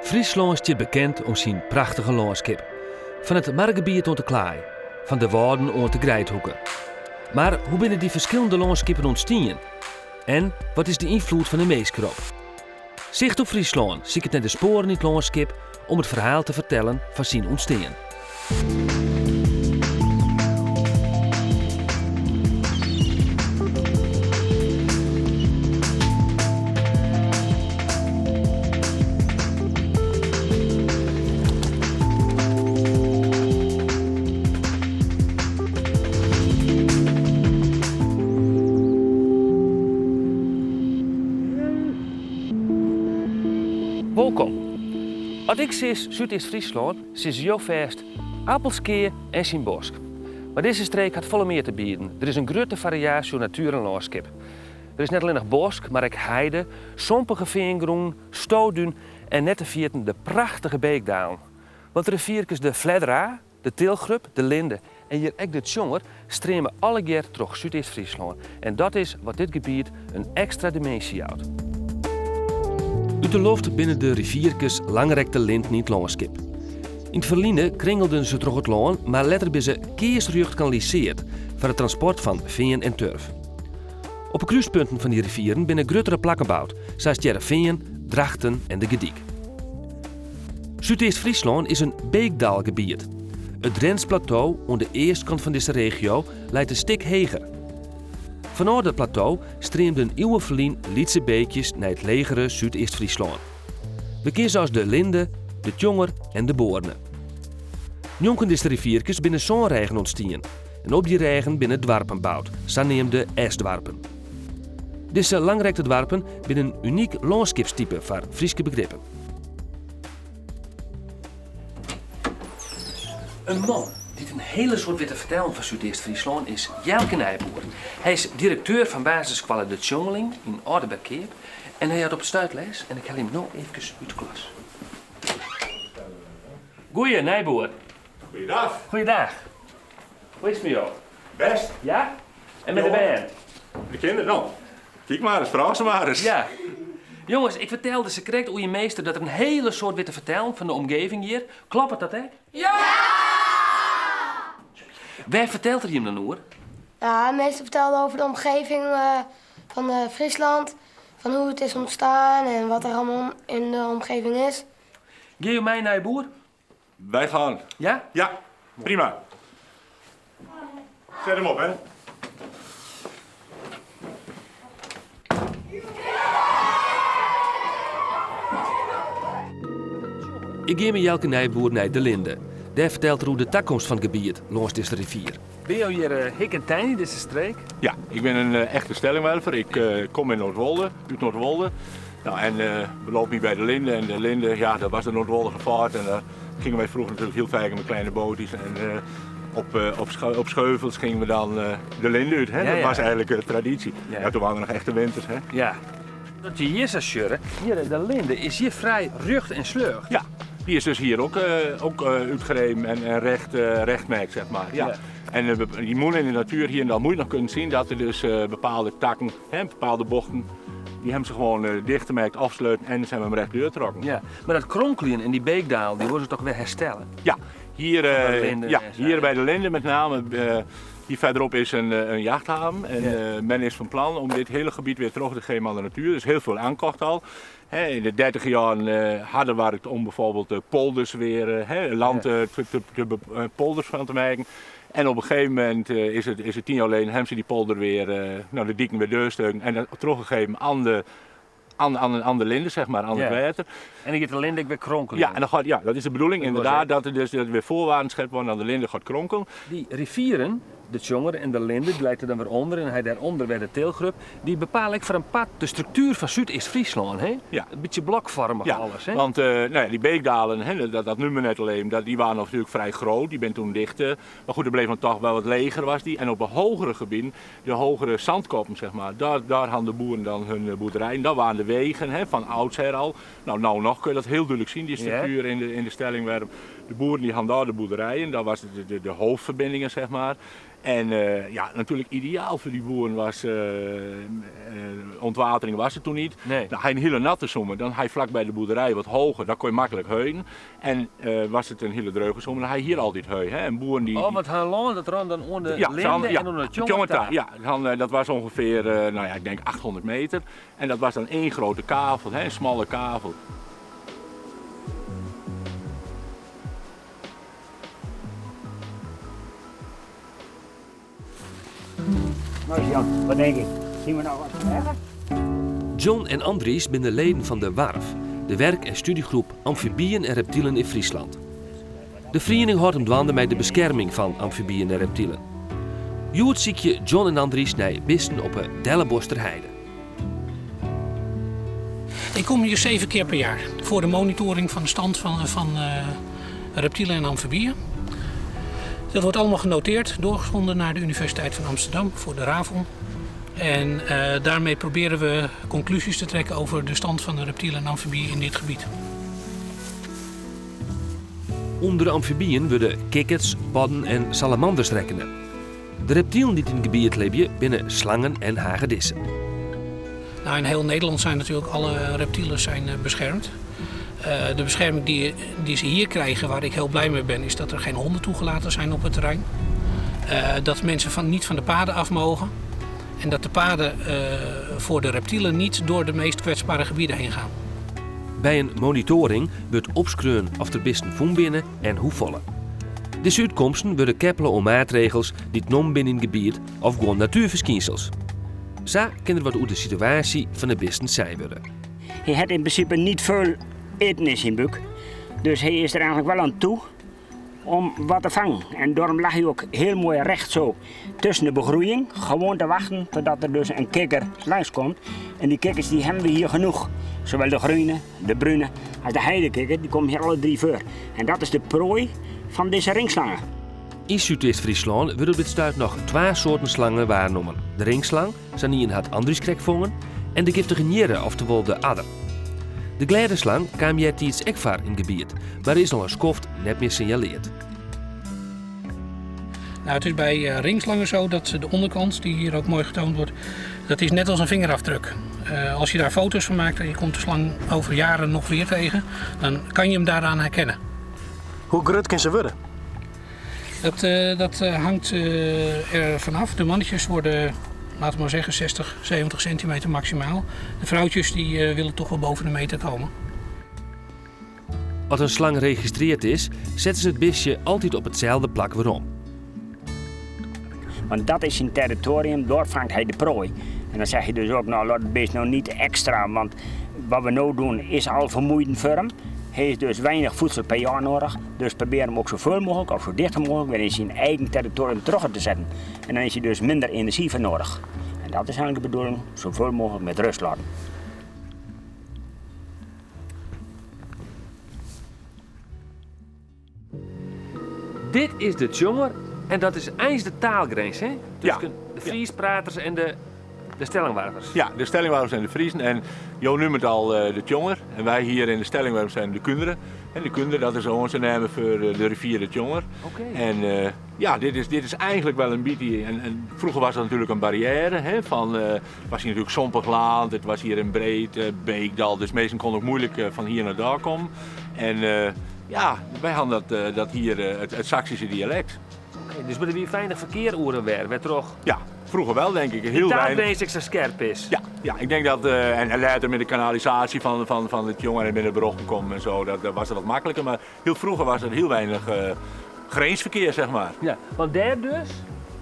Fryslân stiet bekend om syn prachtige lânskip. Fan it margebiet oant de klaai, fan de Wâlden oant de Greidhoeke. Mar hoe binne dy ferskillende lânskippen ûntstien? En wat is de ynfloed fan de minsk derop? Sicht op Fryslân siket nei de spoaren yn it lânskip om it ferhaal te fertellen fan syn ûntstean. Wolkom. As ik sis Súdeast-Fryslân, sizze jo fêst Appelskea en syn bosk. Mar dizze streek hat folle mear te bieden. Der is in grutte fariaasje oan natuer en lânskip. Der is net allinnich bosk, mar ek heide, sompige feangrûn, stodún en net te ferjitten de prachtige beekdalen. Want de rivierkes de Fleddera, De Tilgrup, de Linde en hjir ek de Tsjonger streame allegear troch Súdeast-Fryslân en dat is wat dit gebiet in ekstra diminsje jout. Ut de loft binne de rivierkes langrekte linten yn it lânskip. Yn it ferline kringelden se troch it lân, mar letter binne se kearsrjocht kanaliseard foar it transport fan fean en turf. Op 'e krúspunten fan dy rivieren binne gruttere plakken boud, sa as Hearrenfean, Drachten en De Gerdyk. Súdeast-Fryslân is in beekdalgebiet. It Drents Plateau oan de eastkant fan dizze regio leit in stik heger. Fanôf dat plateau streamden iuwen ferlyn lytse beekjes nei it legere Súdeast-Fryslân. We kenne se as de Linde, de Tjonger en de Boarne. Njonken dizze rivierkes binne sânrêgen ûntstien en op dy rêgen binne doarpen boud, saneamde esdoarpen. Dizze langrekte doarpen binne in unyk lânskipstype foar Fryske begrippen. In man dy't in hiele soad wit te fertellen fan Súdeast-Fryslân is Jelke Nijboer. Hy is direkteur fan basisskoalle De Tsjongeling yn Aldeberkeap en hy jout op it stuit les en ik helje him no eefkes út de klas. Goeie, Nijboer. Goeiedag. Goeiedag. Hoe is it mei jo? Bêst. Ja? En mei de bern? De kinderen dan. Kyk mar ris, frage se mar ris. Ja. Jonges, ik fertelde sakrekt oer je meester dat er in hiele soad wit te fertellen fan de omgeving hjir. Kloppet dat ek? Ja! Wêr fertelt er jim dan oer? Ja, meester fertelde over de omgeving fan Friesland, fan hoe it is ûntstien en wat der allemaal yn de omgeving is. Gean jo mei Nijboer? Wy gaan. Ja? Ja, prima. Set him op, hè. Ik gean mei Jelke Nijboer nei De Linde. Dêr fertelt er oer de takomst fan it gebiet lâns dizze rivier. Binne jo hjir hik en tein yn dizze streek? Ja, ik bin in echte Stellingwerver. Ik kom yn Noardwolde, út Noardwolde. Nou, en we lopen hier bij de Linde. En de Linde, ja, dat was de Noordwoldige vaart. En daar gingen wij vroeger natuurlijk heel vaak met kleine bootjes. En op, op, op scheuvels gingen we dan de Linde uit. Hè? Dat was eigenlijk de traditie. Ja. toen waren er nog echte winters. Hè? Ja. Dat je hjir sa sjogge, hjir de Linde is hjir frij rjocht en slecht. Ja, die is dus hier ook, ook útgreven en, en recht, rechtmerkt, zeg maar. Ja. En je moet in de natuur hier en dan moet je nog kunnen zien dat er dus bepaalde takken, hè, bepaalde bochten, die hebben ze gewoon dichtgemerkt, afsluiten en ze hebben hem recht doortrokken. Ja, maar dat kronkeljen in die beekdaal, die worden ze toch weer herstellen? Ja, hier, ja, hier bij de Linde met name. Hier verderop is een, een jachthaven en ja. men is van plan om dit hele gebied weer terug te geven aan de natuur. Er is heel veel aankocht al. In de 30 jaren harder werkt om bijvoorbeeld de polders weer, land te, te, te, polders van te maken. En op een gegeven moment is het 10 jaar geleden, hebben ze die polder weer, nou, de dieken weer deursteuken en dat teruggegeven aan de, aan, aan, aan de linde, zeg maar, aan het water. En dan gaat de linde weer kronkelen. Ja, en dan gaat, ja, dat is de bedoeling inderdaad, dat er dus dat er weer voorwaarden schept worden dat de linde gaat kronkelen. Die rivieren, de Tsjonger en de Linde, die lijkt er dan weer onder en hij daaronder weer de Tilgrup, die bepalen ik voor een part de structuur van Súdeast-Fryslân, hè? Ja. Een beetje blokvormig ja, alles, hè? Want nou ja, die beekdalen, hè, dat noemen we net alleen, dat, die waren natuurlijk vrij groot, die ben toen dicht. Maar goed, er bleef dan toch wel wat leger was die. En op de hogere gebieden, de hogere zandkoppen, zeg maar, daar hadden de boeren dan hun boerderijen. Daar waren de wegen, hè, van oudsher al. Nou, nou nog kun je dat heel duidelijk zien, die structuur in de Stellingwerf. De boeren die hadden daar de boerderijen, dat was de, de, de hoofdverbindingen zeg maar. En ja, natuurlijk ideaal voor die boeren was, ontwatering was er toen niet. Nee. Nou, hij een hele natte zomer, dan hij vlak bij de boerderij wat hoger, daar kon je makkelijk heuen. En was het een hele droge zomer, dan hij hier altijd heu. Hè? En boeren die, Oh, want haar land, dat ran dan onder de ja, linde ze ja, en onder het Tjongeta, Tjongeta. Ja, dan, dat was ongeveer, nou ja, ik denk 800 meter. En dat was dan één grote kavel, hè, een smalle kavel. Nou Jan, wat denk ik? Zien we nou wat zeggen? John en Andries zijn de leden van de WARF, de werk- en studiegroep Amfibieën en Reptielen in Friesland. De vereniging houdt hem dwaande met de bescherming van amfibieën en reptielen. Hjoed zie je John en Andries naar bisten op de Dellebosterheide. Ik kom hier 7 keer per jaar voor de monitoring van de stand van reptielen en amfibieën. Dat wordt allemaal genoteerd, doorgezonden naar de Universiteit van Amsterdam voor de RAVON. En daarmee proberen we conclusies te trekken over de stand van de reptielen en amfibieën in dit gebied. Onder de amfibieën worden kikkers, padden en salamanders rekenen. De reptielen die in het gebied leven binnen slangen en hagedissen. In heel Nederland zijn natuurlijk alle reptielen beschermd. De bescherming die ze hier krijgen, waar ik heel blij mee ben, is dat er geen honden toegelaten zijn op het terrein. Dat mensen niet van de paden af mogen. En dat de paden voor de reptielen niet door de meest kwetsbare gebieden heen gaan. Bij een monitoring wordt opskreun of er bisten voen binnen en hoe volle. Deze uitkomsten worden keppelen om maatregels die het nom binnen het gebied of gewoon natuurverschijnsels. Zo kan er wat over de situatie van de bisten zijn worden. Hij heeft in principe niet veel eten in zijn buik. Dus hij is er eigenlijk wel aan toe om wat te vangen. En daarom lag hij ook heel mooi recht zo tussen de begroeiing. Gewoon te wachten totdat er dus een kikker langskomt. En die kikkers die hebben we hier genoeg. Zowel de groene, de brune als de heidekikker, die komen hier alle drie voor. En dat is de prooi van deze ringslangen. In Zuidoost-Friesland worden op dit stuit nog 2 soorten slangen waargenomen. De ringslang, Sanien had Andries krekvongen, en de giftige njere, oftewel de adder. De glijderslang kwam iets ekvaar in het gebied, maar is al een skoft net meer signaleerd. Het is bij ringslangen zo dat de onderkant, die hier ook mooi getoond wordt, dat is net als een vingerafdruk. Als je daar foto's van maakt en je komt de slang over jaren nog weer tegen, dan kan je hem daaraan herkennen. Hoe groot kan ze worden? Dat hangt er vanaf. De mannetjes worden, laten we maar zeggen, 60, 70 centimeter maximaal. De vrouwtjes die willen toch wel boven de meter komen. Als een slang geregistreerd is, zetten ze het beestje altijd op hetzelfde plak weer om. Want dat is zijn territorium, daar vangt hij de prooi. En dan zeg je dus ook, laat het beest nou niet extra, want wat we nu doen is al vermoeiend voor hem. Hij heeft dus weinig voedsel per jaar nodig, dus probeer hem ook zoveel mogelijk of zo dicht mogelijk weer in zijn eigen territorium terug te zetten. En dan is hij dus minder energie voor nodig. En dat is eigenlijk de bedoeling, zoveel mogelijk met rust laten. Dit is de Tjonger en dat is eens de taalgrens, hè? Tussen de Friespraters en de Stellingwarvers. Ja, de Stellingwarvers en de Friesen. En Jo noemt het al de Tjonger. En wij hier in de Stellingwarvers zijn de Kunderen. En de Kunderen, dat is onze naam voor de rivier de Tjonger. En ja, dit is eigenlijk wel een beetje... En vroeger was dat natuurlijk een barrière. Hè, van het was hier natuurlijk sompig land, het was hier een breed beekdal. Dus mensen konden ook moeilijk van hier naar daar komen. En wij hadden dat hier het Saksische dialect. Oké, dus we hier weinig verkeer oeren weer, werd toch? Ja, vroeger wel denk ik. Heel Die weinig. taalgrens extra scherp is. Ja, ja, ik denk dat, en later met de kanalisatie van het Tjonger en binnen Brochen komen en zo, dat was het wat makkelijker. Maar heel vroeger was er heel weinig grensverkeer. Ja, want daar dus,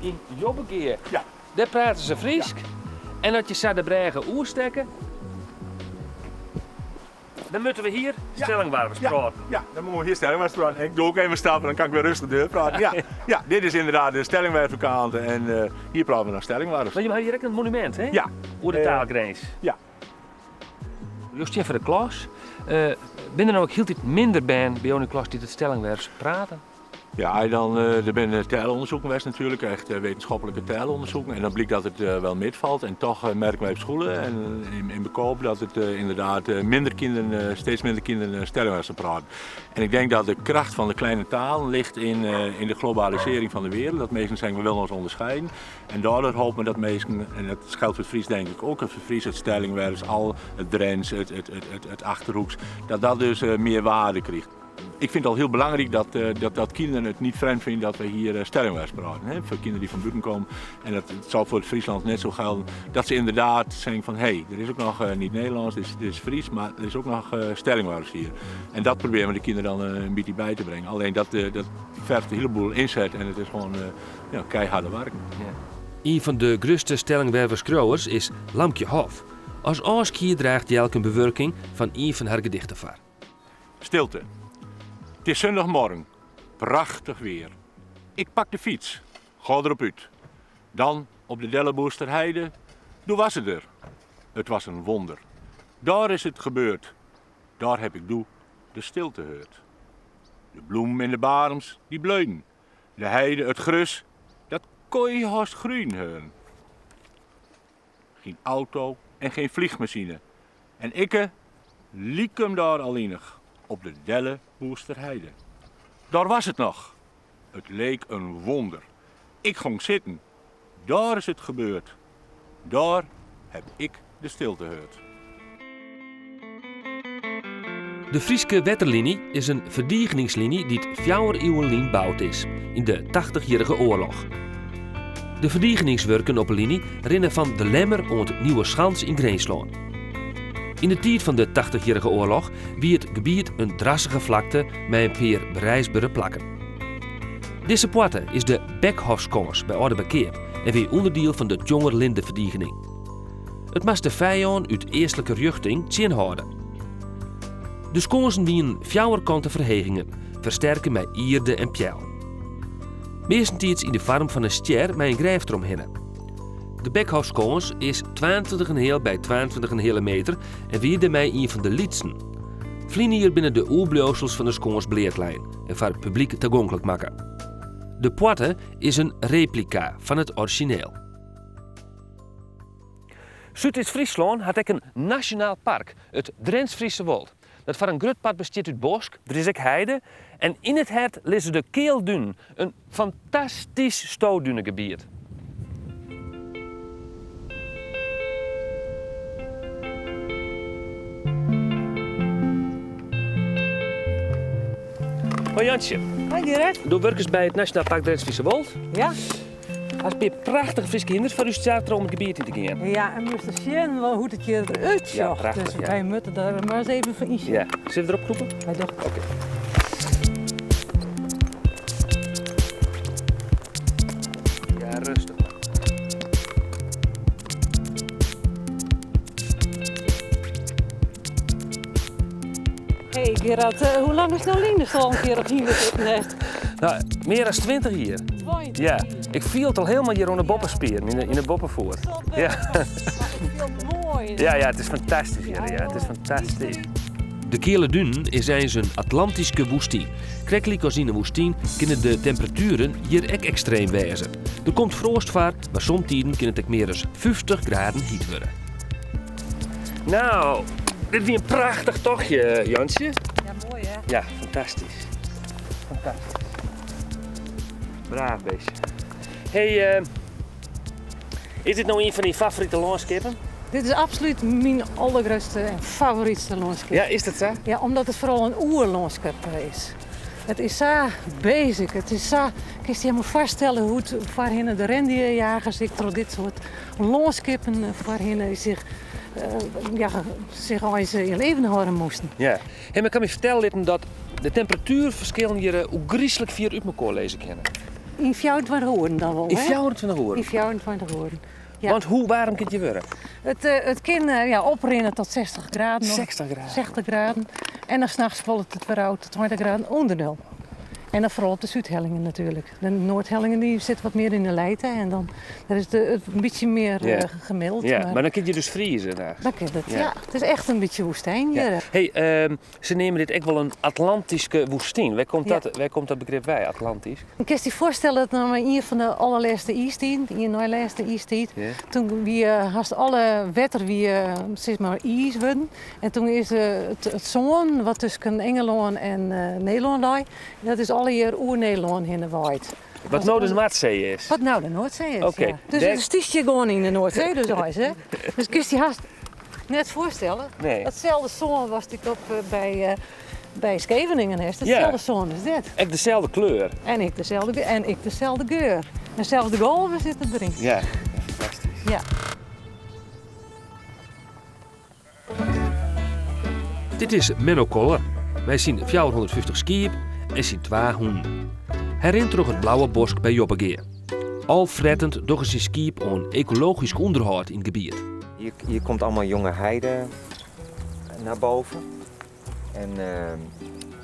in Jobbegea, daar praten ze Friesk. En dat je zou de bregen oerstekken, dan moeten we hier Stellingwarvers praten. Ja, dan moeten we hier Stellingwarvers praten. Ik doe ook even stappen, dan kan ik weer rustig deur praten. Ja, ja, dit is inderdaad de Stellingwerverkant en hier praten we naar Stellingwarvers. Maar je hebt hier ook een monument, hè? Ja. Oer de taalgrens. Ja. Joost, voor de klas. Ben er nou ook heel tijd minder bij bij jou in de klas die het Stellingwerfs praten? Ja, dan, der binne taalûnderzoeken west natuerlik, echt wittenskiplike taalûnderzoeken. En dan blykt dat it wel mitfalt. En toch merke wy op skoalle en yn Bekoop dat it inderdaad minder kinderen, steeds minder kinderen Stellingwerfs praten. En ik denk dat de kracht van de kleine talen ligt in, in de globalisering van de wereld. Dat mensen zeggen, we willen ons onderscheiden. En daardoor hopen we dat mensen, en dat geldt voor het Fries denk ik ook, het Fries, het Stellingwerfs, al het Drents, het, het, het, het, het Achterhoeks, dat dat dus meer waarde krijgt. Ik vind het al heel belangrijk dat, dat, dat kinderen het niet vreemd vinden dat we hier Stellingwerfs praten. Hè? Voor kinderen die van buiten komen. En dat het zal voor het Friesland net zo gelden. Dat ze inderdaad zeggen van hé, hey, er is ook nog uh, niet Nederlands, dit is, dit is Fries, maar er is ook nog uh, Stellingwerfs hier. En dat proberen we de kinderen dan een beetje bij te brengen. Alleen dat, dat vergt een heleboel inzet en het is gewoon ja, keiharde werken. Ja. Een van de grutste Stellingwerver skriuwers is Lamkje Hof. As ôfskie draacht Jelke in bewurking fan ien fan har gedichten foar. Stilte. Het is zondagmorgen. Prachtig weer. Ik pak de fiets. Ga erop uit. Dan op de Delleboersterheide. Doe was het er. Het was een wonder. Daar is het gebeurd. Daar heb ik doe de stilte gehoord. De bloem in de barems die bleuden. De heide, het grus, dat kon je haast groen heuren. Geen auto en geen vliegmachine. En ikke liek hem daar alleenig op de Delleboersterheide. Daar was het nog. Het leek een wonder. Ik ging zitten. Daar is het gebeurd. Daar heb ik de stilte gehoord. De Fryske Wetterliny is in ferdigeningsliny dy't fjouwer iuwen lyn boud is, yn de Tachtichjierrige Oarloch. De ferdigeningswurken op 'e liny rinne fan De Lemmer oant Nieuweschans yn Grinslân. Yn de tiid fan de Tachtichjierrige Oarloch wie it gebiet in drassige flakte mei in pear bereisbere plakken. Dizze poarte is de Bekhofskâns by Aldeberkeap en wie ûnderdiel fan de Tjongerlindeferdigening. It moast de fijân út eastlike rjochting tsjinhâlde. De skânsen wienen fjouwerkante ferhegingen, fersterke mei ierde en peallen. Meastentiids yn de foarm fan in stjer mei in grêft deromhinne. De Bekhofskâns is 22,5 by 22,5 meter en wie dêrmei ien fan de lytsten. Ferline jier binne de oerbliuwsels fan de skâns bleatlein en foar it publyk tagonklik makke. De poarte is in replika fan it orizjineel. Súdwest-Fryslân hat ek in nasjonaal park, it Drents-Friese Wold. Dat foar in grut part bestiet út bosk, der is ek heide en yn it hert lizze de Kealdunen, in fantastysk stodunegebiet. Hoi Jantsje. Hoi Gerard. Do wurkest by it Nasjonaal Park Drents-Friese Wold. Ja. Hast in pear prachtige Fryske hynders foar ús chartere om it gebiet yn te gean. Ja, en moatst ris sjen hoe't it hjir derút Ja, sjocht. prachtich, Dus ja. wy moatte der mar ris even foar ynsjen. Ja. Sille we derop krûpe? Wy dogge it. Oké. Ja, rêstich mar. Hey Gerard, eh, hoe lang is it no lyn datst al in kear op hynder sitten hast? No, mear as 20 jier. 20 Ja, ik fiel it al hielendal hjir oan de boppespieren, yn de boppefoet. Ja. Maar it fielt moai. Ja, ja, it is fantastysk hjir. Ja, it is fantastysk. De Keale Dunen is eins in Atlantyske woestyn. Krekt lykas yn in woestyn kinne de temperatueren hjir ek ekstreem wêze. Der komt froast foar, mar somtiden kin it ek mear as 50 graden hyt wurde. No, dit wie in prachtich tochtje, Jantsje. Ja, moai hè? Ja, fantastysk. Fantastysk. Braaf beestje. Hey, eh, is dit no ien fan dyn favorite lânskippen? Dit is absolút myn aldergrutste en favorytste lânskip. Ja, is dat sa? Ja, omdat it foaral in oerlânskip is. It is sa basic, it is sa, kinst dy helemaal foarstelle hoe't foarhinne de rendierjagers ek troch dit soart lânskippen foarhinne sich, ja, sich eins yn leven hâlde moasten. Ja. Hey, mar ik ha my fertelle litten dat de temperatuerferskillen hjir ôfgryslik fier út mekoar lizze kinne. Yn 24 oeren dan wol, Yn hè? 24 oeren? Yn 24 oeren, ja. Want hoe waarm kin it hjir wurde? It, it kin ja, oprinne tot 60 graden. 60 graden? 60 graden. En dan nachts falt it wer ôf tot 20 graden ûnder nul. En dan foaral op de súdhellingen natuerlik. De noardhellingen die sitte wat mear yn de lijte en dan daar is het in bytsje mear Ja. gemiddeld. Ja, Maar mar dan kin je dus frieze nachts. dan kin it, Ja. ja. It is echt in bytsje woestyn Ja. hjir. Hey, se neame dit ek wol in Atlantyske woestyn. Wêr komt Ja. dat, wêr komt dat begrip wei, Atlantysk? Kinst dy foarstelle dat no mei ien fan de allerlêste iistiden, ien nei lêste iistiid, Ja. toen wie hast alle wetter wie, sis mar, iis wurden. En toen is it sân wat tusken Ingelân en Nederlân lei, dat is allegear oer Nederlân hinne waaid. Wat no de Noardsee is? Wat no de Noardsee is, Oké. ja. Dus Dêr- it stiest hjir gewoan yn de Noardsee dus eins, hè? Dus kinst dy hast net foarstelle. Nee. Datselde sân watst ek op by Skeveningen hast, Ja. datselde sân is dit. Ek deselde kleur. En ek deselde, en ek deselde geur. En sels de golven sitte deryn. Ja, fantastysk. Ja. Dit is Menno Koller mei syn 450 skiep en syn twa hûnen. Hy rint troch it Blauwe Bosk by Jobbegea. Al frettend dogge syn skiep oan ekologysk ûnderhâld yn it gebiet. Hier komt allemaal jonge heide naar boven. En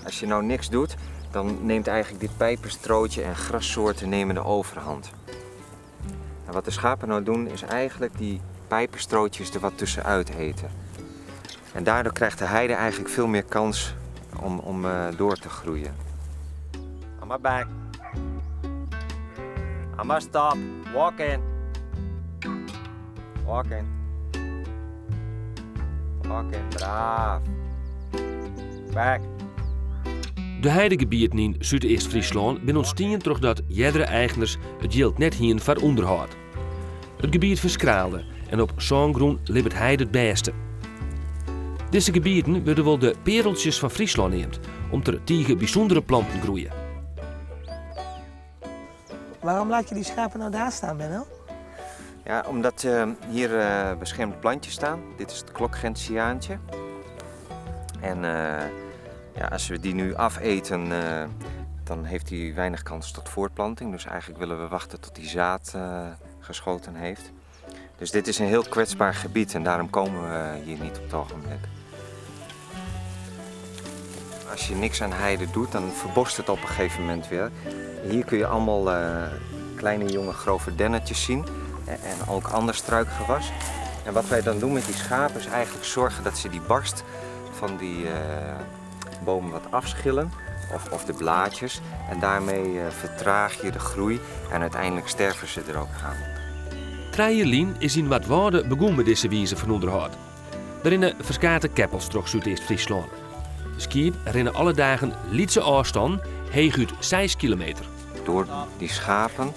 als je nou niks doet, dan neemt eigenlijk dit pijpenstrootje en grassoorten nemen de overhand. En wat de schapen nou doen, is eigenlijk die pijpenstrootjes er wat tussenuit eten. En daardoor krijgt de heide eigenlijk veel meer kans om door te groeien. Amma back. Amma stop. Walk in. Walk in. Walk in. Braaf. Back. De heidegebieten yn Súdeast-Fryslân binne ûntstien trochdat eardere eigners it jild net hiene foar ûnderhâld. It gebiet ferskraalde en op sângrûn libbet heide it bêste. Dizze gebieten wurde wol de peareltsjes fan Fryslân neamd, om't der tige bysûndere planten groeie. Waarom laat je die schapen nou daar staan, Menno? Ja, omdat hier beschermde plantjes staan. Dit is het klokgentiaantje. En als we die nu afeten, dan heeft hij weinig kans tot voortplanting. Dus eigenlijk willen we wachten tot die zaad geschoten heeft. Dus dit is een heel kwetsbaar gebied en daarom komen we hier niet op het ogenblik. Als je niks aan heide doet, dan verbost het op een gegeven moment weer. Hier kun je allemaal kleine jonge grove dennetjes zien en ook ander struikgewas. En wat wij dan doen met die schapen is eigenlijk zorgen dat ze die barst van die bomen wat afschillen. Of de blaadjes. En daarmee vertraag je de groei en uiteindelijk sterven ze er ook aan. 3 jier lyn is yn Noardwâlde begûn mei dizze wize fan ûnderhâld. Der rinne ferskate keppels troch Súdeast-Fryslân. De skiep rinne alle dagen lytse ôfstân, heechút 6 kilometer. Door die schapen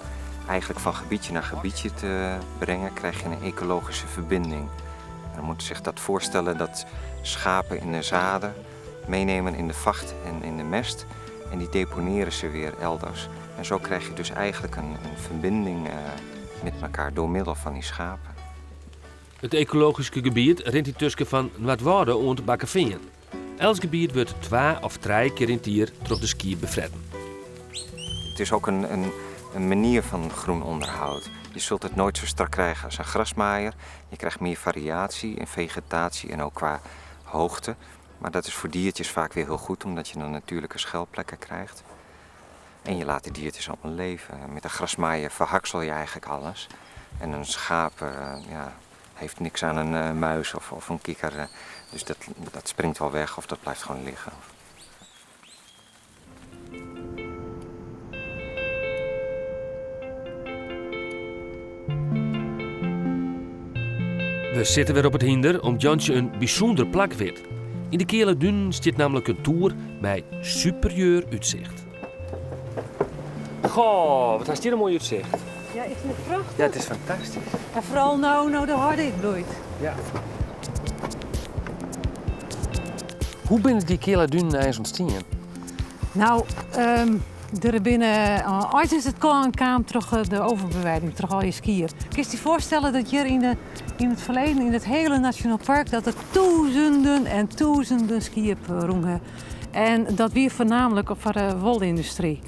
eigenlijk van gebiedje naar gebiedje te brengen, krijg je een ecologische verbinding. En dan moet je zich dat voorstellen dat schapen in de zaden meenemen in de vacht en in de mest. En die deponeren ze weer elders. En zo krijg je dus eigenlijk een verbinding met elkaar door middel van die schapen. It ekologyske gebiet rint yntusken fan Noardwâlde oant Bakkefean. Elts gebiet wurdt 2 of 3 kear yn it jier troch de skiep befretten. Het is ook een manier van groen onderhoud. Je zult het nooit zo strak krijgen als een grasmaaier. Je krijgt meer variatie in vegetatie en ook qua hoogte. Maar dat is voor diertjes vaak weer heel goed, omdat je dan natuurlijke schuilplekken krijgt. En je laat de diertjes allemaal leven. Met een grasmaaier verhaksel je eigenlijk alles. En een schaap heeft niks aan een muis of een kikker. Dus dat springt wel weg of dat blijft gewoon liggen. We sitte wer op it hynder om't Jantsje in bysûnder plak wit. Yn de Keale Dunen stiet namlik in toer mei superieur útsicht. Goh, wat hast hjir in moai útsicht. Ja, is het prachtig? Ja, it is fantastysk. En foaral no de heide bloeit. Ja. Hoe binne dy Keale Dunen eins ûntstien? Der binne, ooit is it kaam troch de overbeweiding, troch al je skier. Kinst dy foarstelle dat hjir yn it ferleden, yn it hiele Nationaal Park, dat der tûzenden en tûzenden skiep rûnen. En dat wie foarnaamlik foar de wolyndustry.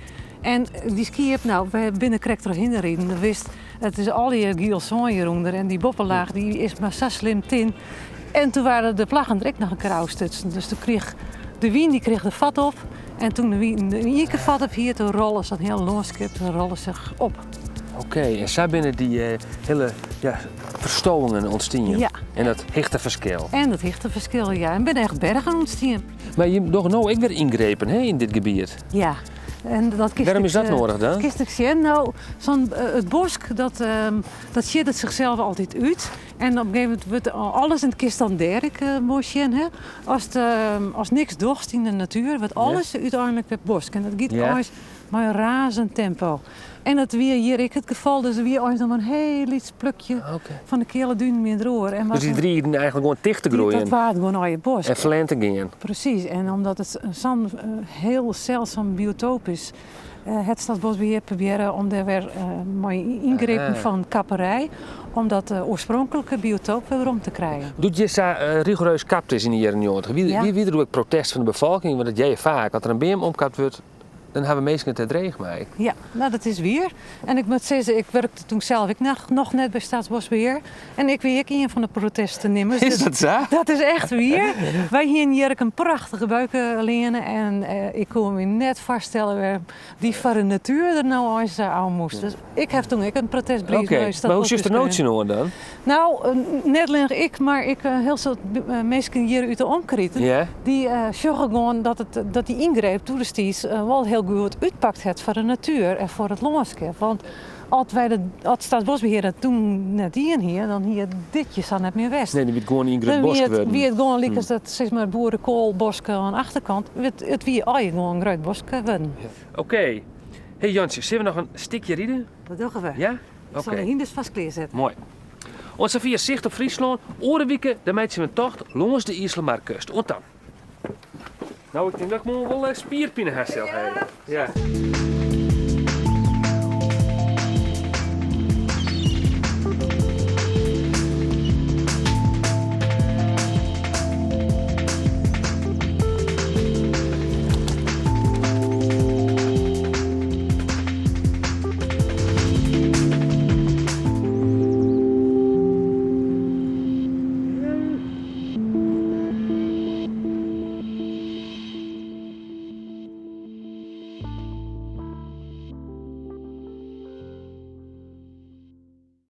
En dy skiep, wy binne krekt trochhinne riden, dan wist, it is al dy giel sân hjirûnder en dy boppelaach dy is mar sa slim tin. En toen waren de plaggen der ek noch in kear ôfstutsen. Dus toen kreeg de wyn die kreeg de vat op. En toen de wyn in ien kear fat op hie, toen rolle sa'n hiel lânskip rolle sich op. Oké, en sa binne dy hiele ja, ferstowingen ûntstien. Ja. En dat hichteferskil. En dat hichteferskil, ja. En binne echt bergen ûntstien. Mar jim dogge no ek wer yngrepen hè, yn dit gebiet. Ja. En dat kinst Wêrom is dat ek, noadich dan? Dat kinst ek sjen. No, sa'n, it bosk dat, dat sjit sichsels altyd út. En op in gegeven momint wurdt alles, en dat kinst dan dêr ek moai sjen, hè. Ast, ast niks dochst yn de natuer, wurdt alles úteinlik wer bosk. En dat giet eins mei in razend tempo. En dat wie hjir ek it gefal, dus der wie eins noch mar in hiel lyts plukje fan de keale dunen mear deroer. En Dus dy driigden eigentlik gewoan ticht te groeien. Dat waard gewoan eigen bosk. En ferlern te gean. Presys, en omdat it sa'n hiel seldsum biotoop is, hat Staatsbosbeheer probearre om dêr wer mei yngrepen fan kapperij, om dat oarspronklike biotoop wer werom te krijen. Doe't hjir sa rigoereus kapt is yn de jierren 90, wie, wie der doe ek protest fan de befolking? Want dat hearre je faak, as der in beam omkapt wurdt, Dan hawwe minsken it der dreech mei. Ja, no dat is wier. En ik moat sizze, ik wurkte toen sels ek noch, noch net by Staatsbosbeheer. En ik wie ek ien fan de protestnimmers. Is dat sa? Dat is echt wier. Wy hienen hjir ek in prachtige beukenleane en ik koe my net foarstelle wêrom't dy foar de natuer der no eins ôf moast. Dus ik haw toen ek in protestbrief Oké, nei mar hoe sjochst der no Staatsbosbeheer tsjinoan dan? No, net allinnich ik, mar ek in hiel soad minsken hjir út de omkriten. Dy sjogge gewoan dat, it, dat dy yngreep doedestiids wol hiel goed útpakt hat foar de natuer en foar it lânskip. Want as wy dat, as Staatsbosbeheer dat toen net dien hie, dan hie dit hjir sa net mear west. Nee, dan wie it gewoan ien grut Dan wie bosk it, wurden. wie it gewoan lykas dat sis mar boerekoalboske oan de achterkant. It, it wie allegear gewoan in grut bosk wurden. Oké. Hey Jantsje, sille we noch in stikje ride? Dat dogge we. Ja? Ik sil de hynders fêst klearsette. Moai. Oant safier Sicht op Fryslân. Oare wike dan meitsje we in tocht lâns de Iselmarkust. Oant dan. No, ik tink dat ik moarn wol spierpine ha sil. Ja.